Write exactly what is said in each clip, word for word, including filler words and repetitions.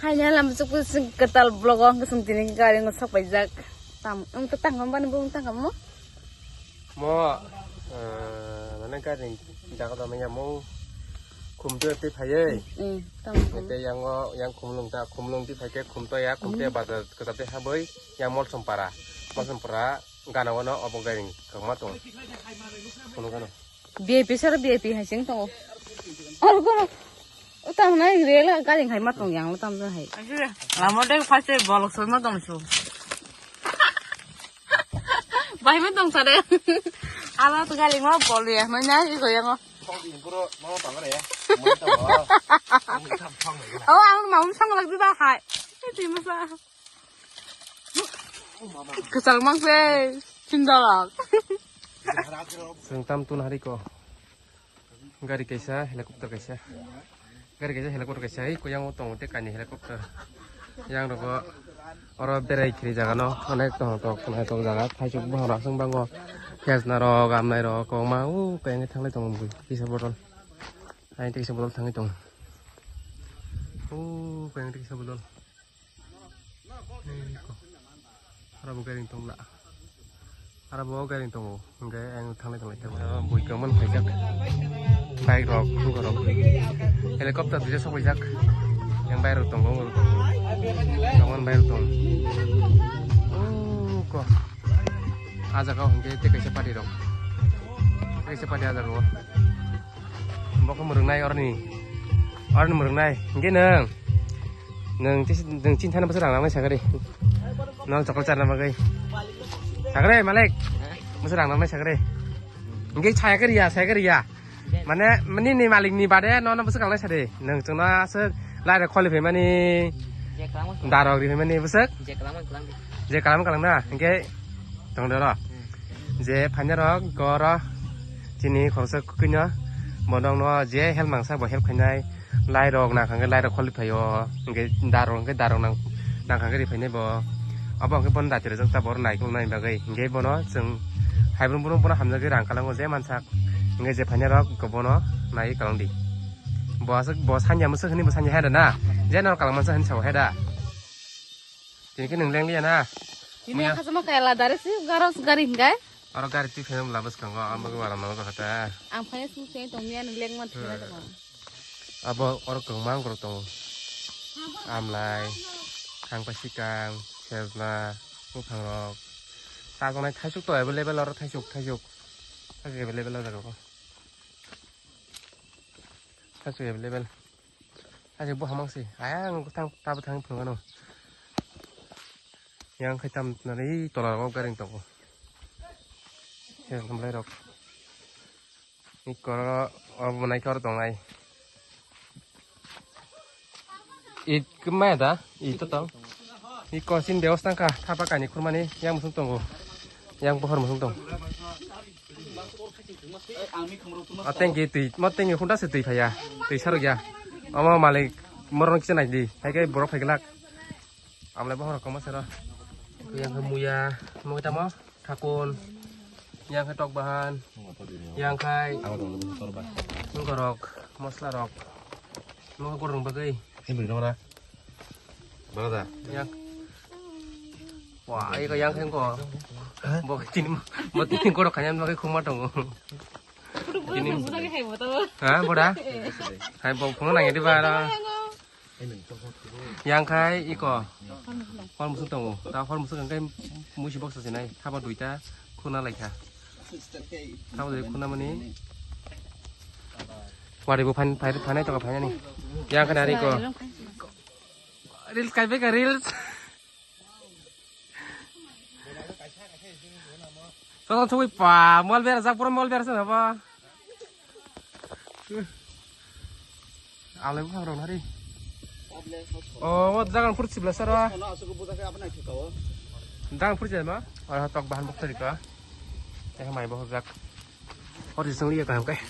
Aina lam suk sing ketal blogo ang kesung tini gari ngosok paijak. Tam, ang tetang kambani bung tang kamu? Mo, eh, nana gari jaga dama ya mo khum tu te phaiye. Hmm, tam. Te yang o, yang khumlung ta, khumlung ti phaike khum to ya, khum te bazar kota te haboi, yang Molsompara. Molsompara gana wano obo gari kangma tong. Kono gana. V I P sar V I P hai sing tongo. Oro goro. O tam nai rela gari hai ma tong yang tam hai. Lama de first bolok soi ma tong su. Bai ma tong sare. Ala to gari ma bol ya ma nai ko yang. Bro, mau tang re. Mau tang. Oh, ang mau sang lagi dah hai. Ini masa. Kesal mang se, cindalak. Sengtam tun hari ko. Gari kaisa, helicopter kaisa. Gari kaisa, helicopter kaisa. Hai ko yang utong te kani helicopter. Yang rogo oro berai kiri jaga no. Onek tong tok, onek tong jaga. Thaisuk bahar asung bango. Khejna rok, amnai rok, koma u kayang thanglai tong bui. Kisa bodol. Hai kisa bodol thangwi tong. U kayang kisa bodol. Eko. Aro bo gairing tong la. Aro bo gairing tongo. Hingke ang thanglai thanglai thanglai. Aro bui kangmani paijak. Bike rok, buko rok. Helicopter bisa sok paijak. Yang bayar tongo. Kangmani bayar tong. Oh, ko. Ah jaga o hingke tei kaisa party rok. Tei kaisa party ah jaga o. Bokhe mwrwngnai oroni. Oroni mwrwngnai. Hingke nwng. Nwng tisi, nwng chini thani bwswk rang nangnai sakari. Nwng chokol charna bagwi. Sakari, malik. Bwswk rang nangnai sakari. Hingke saya kariya, saya kariya. Mane, nini malikni bade nono bwswk rang nai sadi. Nwng chwngno aswk lairok kholi phaimani. Darok ri phaimani bwswk. Je kalam kalam na. Hingke Tong doro. Je phainai rok goro chini khoroksa kwkwi no bono no je help mangsa bo help khainai lai rok nang khe lai rok kholi phaio hwnkhe darok hwnkhe darok nang nang khe ri phainai bo abo hwnkhe bono dati rwjak ta bono naikolnai bagwi hwnkhe bono chwng hai brum brum bono hamjagwi rang kalango je mansak hwnkhe je phainai rok bono naiwi kalangdi bo aswk bo sanya mwswk hwnwi bo sanya hai da na je norok kalangma se hwnwi sao hai da. Tini khe nwng leng liya na? Tini muya. Khasama kaya la dari si garo gari hingai. Oro gari twi pheno bwla bwskango, ang bagwi wala mano kha ta. Ang phai sung se tong ya nwng leng man thina tong. Abo oro kwbangma borok tongo. Amlai, khang pasikang, sejna, buphang rok. Chajaknai thaisuk to available oro thaisuk, thaisuk. Thaisuk available o jaga o. Thaisuk available. Aje bo hamang se. Ayang thang tabo thang phunukano. Yang khai tam nari tola rogo garing tongo. Yang thamlai rok. Ikoro obo nai kor tongnai. It kmaya da? Ito tong. Iko sin deos tangka thapa kani khurmani yang musung tongo. Yang pohor musung tong. Ateng ki twi, mo teng ki khunta se twi phaya. Twi sarok ya. Omo malik morong kisa nai di. Hai kai borok phai glak. Amlai bohor koma sero. Yang ke muya, mo kita mo thakun. Yang ke tok bahan. Yang kai. Mungkorok, mosla rok. Mo ke kurung bagai. Ini beri nomor. Berapa? Yang. Wah, ayo ke yang kai ko. Bo kini, bo tini korok kanyam bagai khuma tongo. Ini. Ha, boda? Hai bo phone nang di bara. Yang khai iko. Hor musuk tongo. Ta hor musuk ang kai musi box sinai. Thaba duita khuna laikha. Thaba dui khuna mani. Wari bo phan phai phanai to phanani. Yang khai nari ko. Reels kai beka reels. Sono thui pa, mol ber jak pura mol ber sana pa. Ale bu rong hari. Oh, wat jangan pur sibla sara. Jangan pur jema. Oh, tok bahan bok tadi ka. Eh, mai bok jak. Or jisung liya kaham kai.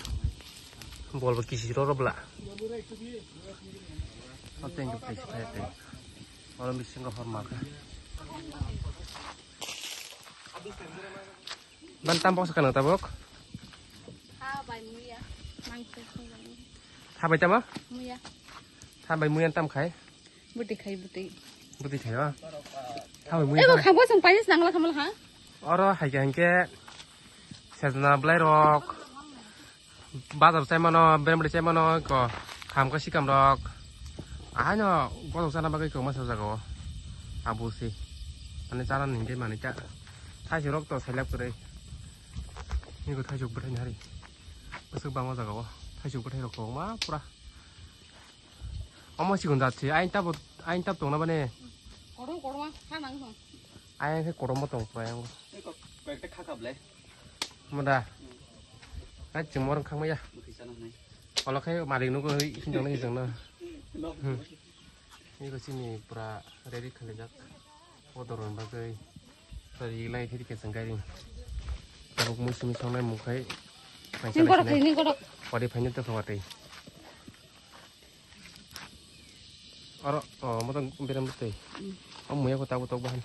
Bol bok kisi ro ro bla. Oh, thank you, thank you, thank you. Oro bisingo hor ma kha. Ban tam bok sakano tabok? Ha bai muya. Nang se sung bai. Ha bai tamo? Muya. Ha bai muya tam khai. Bwtwi khai bwtwi. Bwtwi khai o. Thawi mui. Ebo kha. Khangbo song pais nangla khamal ha. Oro hai khe hinkhe sejna belai rok. Bazar chai mano, berembre chai mano ko. Kham ko sikam rok. Ahaino gotong chana bagwi kwma sa jaga o. Abo se. Ani chana ni de mani ta. Thaisok rok to selek kwrwi. Ni ko thaisok bwthai ni hari. Bwswk bangma jaga o. Thaisok bwthai rok kwbangma pura. Omo sikon jat se, ain tabo, ain tab tongna bane. Korom, korom, ha nang thong. Ain khe korom tong pura yang. Eko, koi ekta kha kha ble. Moda. Ai chumor khang maya. Bwkhi chana nai. Olo khai malik nugo hin tong nai jong na. Nok. Hmm. Ni ko sini pura ready khali jak. Odor on bagwi. Tari lai thiri ke sangkai ring. Tabuk muisung songnai mukhai. Ni gorok khai, ni gorok. Wadi phaini to khawatwi. Oro, o, moto berem bwtwi. Mm. O muya ko tabuk tok bahan.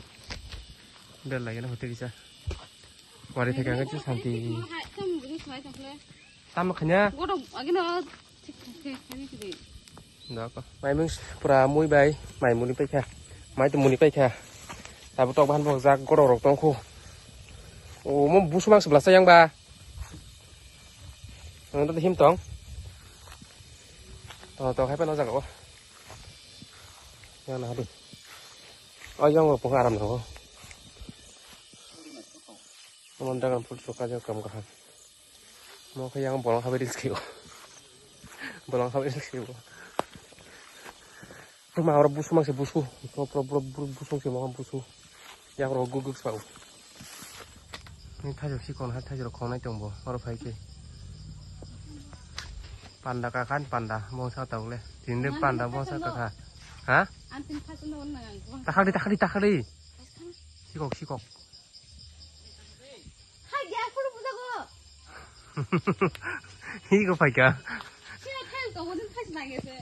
Bel lagi na hote kisa. Wari thai kang kisa santi. Tam khanya. Godo agina. Dako. Mai mung pura mui bai, mai muni paikha. Mai to muni paikha. Tabuk tok bahan bok jak godo rok tongkhu. O mo busu mangsi blasa yang ba. Ang to him tong. To to hai pa no jaga o. Yang na hadi. O yang bo pung aram nango. Amon dagan pul suka jang kam kaham. Mo khe yang bolong habai reels khayo. Bolong habai reels khayo. Tuma oro busu mangse busu. Pro pro pro pro busu se mo busu. Yang ro guk guk sao. Ni thajo sikon ha thajo khonai tongbo. Oro phai khe. Panda kakhan panda bongsa tawle. Tinde panda bongsa kakha. Ha? Takhali takhali takhali. Sikok sikok. Hai, dia aku udah buta kok. Hi ko phaika. Sini, hai, kau mau pas lagi sih.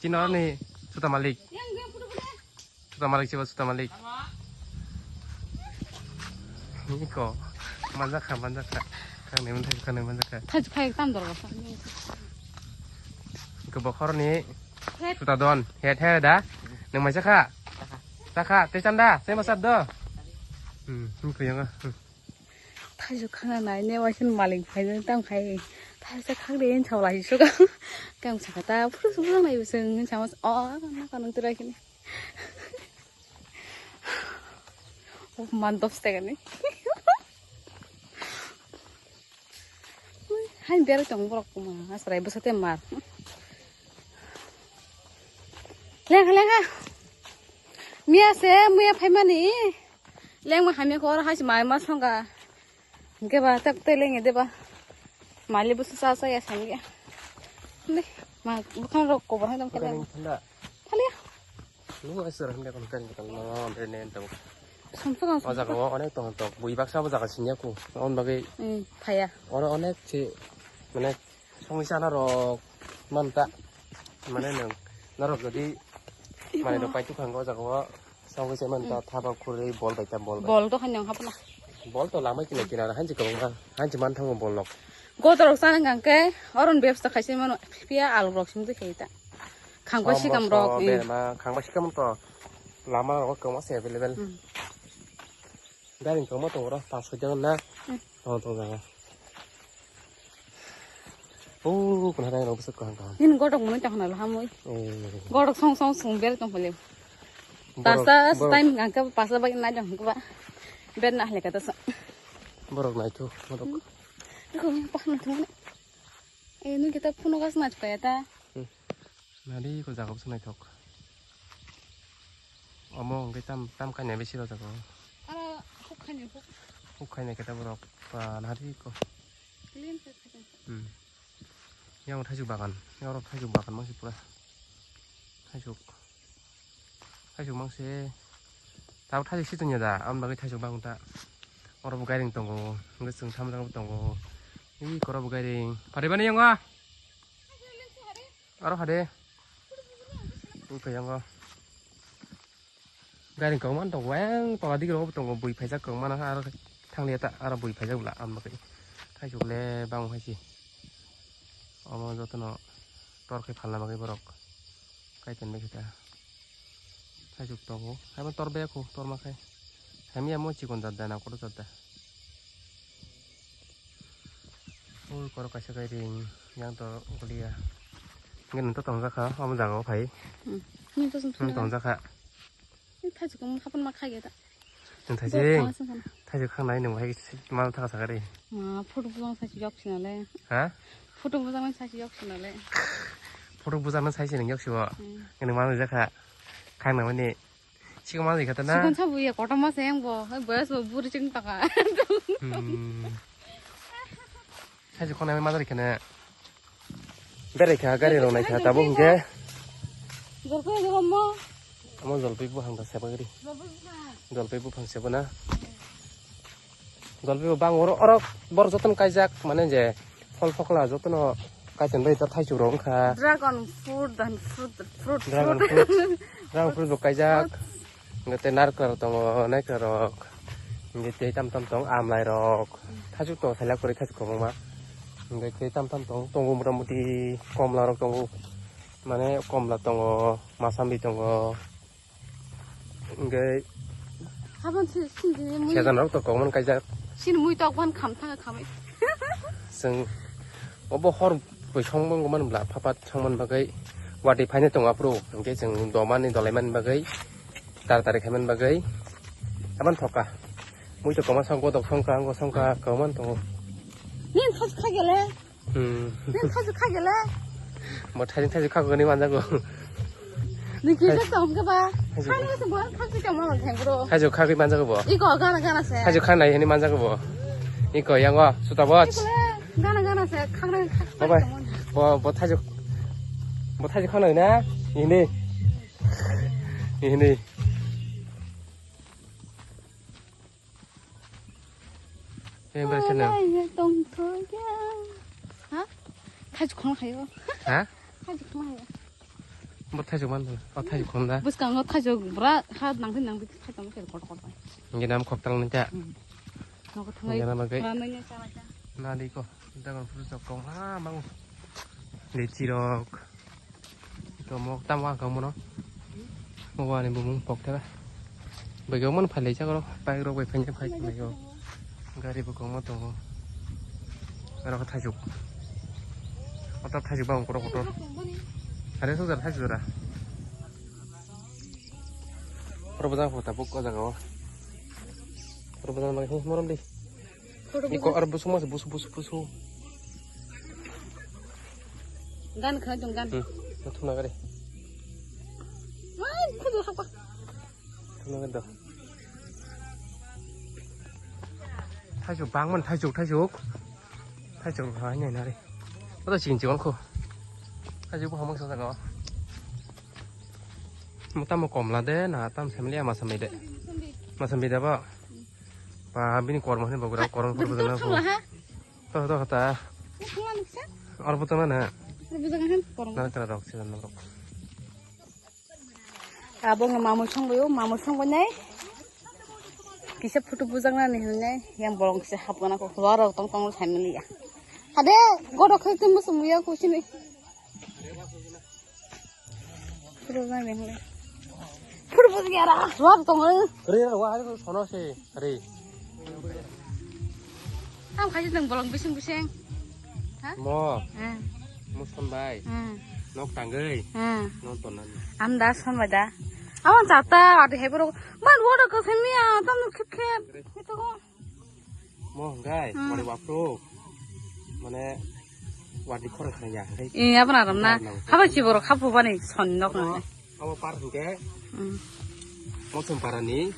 Chino ni suta malik. Yang dia aku udah buta. Suta malik siapa suta malik. Hi ko. Manjak kha, manjak kha. Kang ni manjak kha, kang ni manjak kha. Thaj phai tam dor. Ko bokhor ni. Suta don, het het da. Nang mai sakha? Sakha, te chanda, se masat do. Hmm, hmm, kuyang ah. Hmm. Thaju khana nai ne wasin malik phai jang tam khai. Thaju khang de en chawla hi suka. Kam sakha ta phuru su nang nai bising en chamas. Oh, na kanang tura kini. Oh, man dos tega ni. Hai biar tong borok kuma asrai bwsa te mar. Lengha lengha. Miya se muya phaimani. Lengma hamya kor hai mai ma songa. Hingke ba tak te lenge deba. Mali bwsa sa sa ya sangya. Ne ma bukhang rok kobor hai dam kele. Thanda. Thalia. Nung ai sir hingga kon kan kan no de nen tau. Samsung ang. O jaga o onek tong tong bui baksa bo jaga sinya ku. On bagwi. Hmm, phaya. Oro onek si mane songwi sana rok manta. Mane nung norok jodi mane rok paitu khango o jaga o songwi se manta thaba khurui bol bai ta bol bai. Bol to khanyang hapna. Bol to lamai kina kina hanji kobong hanji man thango bol lok. Gotorok sana hingka khe oron bebsa khaise mano phiya alu rok simi khe ta. Khangba sikam rok. Berma khangba sikam to lama rok kwma se available. Hmm. Gari kwma to oro pas khe na. Hmm. Tong tong jaga. Oh, kuna dai rok bwswk kaham kaham. Nini gotok mui tong na hamui. Oh. Gotok song song song ber tong phale. Borok, pasta borok. Time hingka khe pasta bai na jang khe ba. Ber na hle kata sa. Borok nai thu, borok. Ko pa na thu. Eh, nung kita phuno gas na chukaya ta. Hmm. Nadi ko jaga bwswk naithok. Omo hwnkhe tam, tam kainai besi rw jago. Aro huk khainai huk. Huk khainai khe ta borok ba nadi ko. Clean khe khainai. Hmm. Yang thaisuk bagan, yang rok thaisuk bagan mangsi pura. Thaisuk. Thaisuk mangsi. Tabuk thaisuk si tongya da, aboni bagwi thaisuk bagan ta. Oro bo gairing tongo, hwnkhe chwng thamjak bo tongo. Ih, koro bo gairing. Pharimani yango. Aro hade. Wngkha yango. Gari kwbangma tongo, ayang tola digi rogo tongo, bui phaijak kwbangma nang aro thanglia ta, aro bui phaijak bwla, ang bagwi. Thaisuk le bang hai se. Omo jotono tor khe phalna bagwi borok. Kaitor bai khe ta. Thaichuk tongo. Haibo tor baya kho, tor ma khai. Hamya mo chikon jat da, nangkoro jat da. Ui, korok kaisa kai ring, yang to goliya. Ngen to tong jakha, omo jaga o phai. Hmm. Ngen to sung Ngen tong jakha. Ni thaichuk kong hapan ma khai ta. Ngen Bo thaichuk, khang sung khang. Thaichuk khang nai nung hai mal thaka sakari. Ma, photo bujang sai yok sinale. Ha? Photo bujang sai yok sinale. Photo bujang sai sinung yok sibo. Hmm. Ngen mal jakha. Khang nang mani. Sikon ma rikha ta na? Sikon sabu ya, kotorma se yang bo, hai boyas bo buri ching taka. Hmm. Saji khonai ma rikha na. Berai kha, gari rok nai kha, tabuk hwnkhe. Jolpai jolpai mo. Amo jolpai buphang da seba gari. Jolpai buphang. Jolpai buphang seba na. Jolpai bo bang oro, oro bor jotono kaijak, mane je phol phokla jotono kaicham bai ta thaichuk rok wngkha. Dragon fruit, dan fruit, fruit, Dragon fruit. Fruit, dragon fruit bo kaijak. Fruit. Hingke tei narikra rok tongo, narikra rok. Hingke tei tam tam tong, amlai rok. Thaichuk tongo, sailak kwrwi thaichuk kwbangma. Hingke tei tam tam tong, tongo motamuti komla rok tongo. Mane komla tongo, masambi tongo. Hingke Habon si, si, si, mui. Sejan rok to kokmon kaijak. Sini mui tok ban kham thanga khamai. Chwng obo hor bui songmung man bla phapat songman bagwi wati phaina tongo aphuru. Hingke chwng domani dolaimani bagwi taratari khaimani bagwi aban thoka. Mui to koma song godok songka, ango songka, koman tongo. Nin thos khagele. Hmm. Nin thaichuk khagele. Bo thaichuk, thaichuk khagwi manjago. Ni kisa tong ke ba? Thaichuk. Khagwi se bo thaichuk tong ma thang bro. Thaichuk khagwi manjago bo. Iko gana gana se. Thaichuk khanai hini manjago bo. Iko yango suta boch. Iko le gana gana se khanai. Bo bai. Bo, bo thaichuk. Bo thaichuk khanai na? Ini. Ini. Yang berapa sana? Tong to ya. Ha? Thaichuk khong khayo. Ha? Thaichuk khong khayo. Bo thaichuk man. O thaichuk khong da. Bwskango thaichuk bra ha nangdi nangdi thaichuk khong khayo kotor kotor. Ngi nam khok tang nang ja. Hmm. Nogo thungai. Ngi nam gai. Nani ko. Dragon fruit rok kong ha mango. Litchi rok. Ito mok tam wa kang mono. Mo wa ni bumung pok thera. Bai go mon phalai jak ro. Bike rok bai phai phai bai go. Gari bo kong mo tongo. Aro thaichuk. Oto thaichuk bang kotor kotor. Are so jar thaichuk jora. Oro bojang pho tabuk o jaga o. Oro bojang bai morom di. Iko ar busu mas busu busu busu. Gan kha jong gan. Hmm. Nathuna gari. Wah, kudu hapa. Nathuna gari do. Thaichuk bangman thaichuk thaichuk. Thaichuk hai nai nari. Oto ching ching ko. Thaichuk bo hamang sa jaga. Mo tamo komla de na tam family ama samai de. Ma samai de ba. Ba bini kormo hini bogra kormo pur bujana ko. To to ta. Or bujana na. Na kara rok se na rok. Abo nga mamui songboyo, mamui songbo nai. Kisa photo bujak nani hinai, yang bolong kisa hapgana ko. Lorok tong tong family ya. Hade, godok khai tong musu muya ko sini. Photo bujak nani hinai. Photo bujak ya ra, lorok tong. Re, wa hari ko sono se, re. Tam khaisi tong bolong bising bising. Ha? Mo. Hmm. Mo sonbai. Hmm. Nok tangwi. Hmm. Non tonani. Am da sonbai da. Awan chata adi hebro. Man wada ka semiya tam khep khep. Ito ko. Mo hwngai, hmm. Wari wapro. Mane wadi khorang khana ya hwngai. Iya, bana ramna. Haba chiboro khapu bani son nok na. Abo par hwnkhe. Hmm. Mosum parani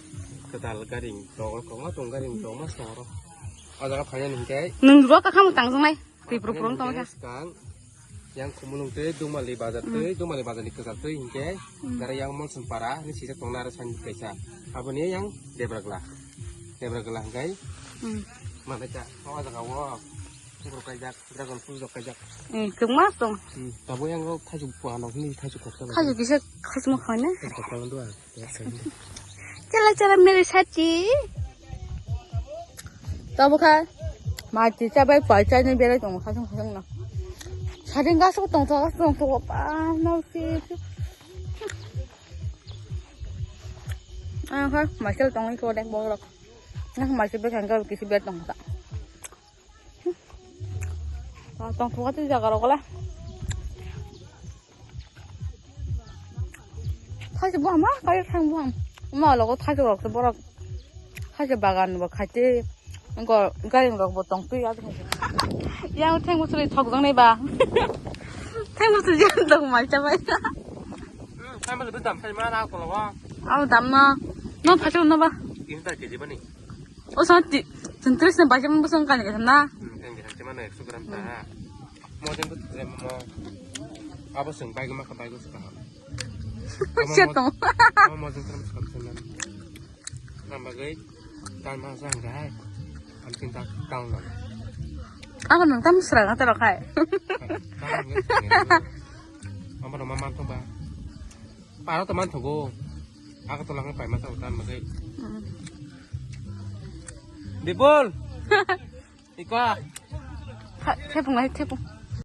kwtal gari tong, kwbangma tong gari tong mas tong oro. O jaga phainani hwnkhe. Nwng ro kakham tangjaknai. Twi purung purung tong kha. Skang yang Khumulwng twi Dumali bazar twi, Dumali bazar ni kwchar twi hwnkhe. Hmm. Gari yang Mosum para ni sijak tong naro san kaisa. Aboni yang Debragla. Debragla hwnkhe. Hmm. Mane cha o jaga o. Dragon fruit rok kaijak. Eh, kwbangma tong. Hmm, tabuk yang rok thaichuk pua nok hwnwi thaichuk koksa. Thaichuk kisa khasma khaina. Koksa dua. Chala chala mere sachi. Tabuk kha. Machi chabai pai chai ni berai tong khasung khasung no. Sading gas tong tong gas tong tong pa no si. Ang kha maisel tongwi ko dek borok. Ang maisel bwkha kisi ber tong ta. Ah, tong thuka tei jaga rok le. Thaise buham ma, kaitor thang buham. Ma logo thaise rok se borok. Thaise bagan bo khaite. Go gari rok bo tong twi ya. Yang thang busuri thok jong nai ba. Thang busuri yang dong mai cha bai. Hmm, thang busuri dam sai ma na ko lo. Abo dam na. No phachu no ba. Inta keji bani. O santi, sentris na baca mana busong kan kata na. Hmm, kan kata cuma no ekso gram ta. Mo jeng tu tre mo. Abo seng bai ma ka bai go seka. Siat tong. Mo mo jeng tre mo seka sena. Namba gai tan ma sang gai. Am tin ta tang lo. Abo nang tam sra ngata ro khai. Tang gai. Amo no ma man to ba. Paro to man to go. Ako to lang pai ma ta utan ma gai. Bipul. Ikwa. Thepung lai thepung.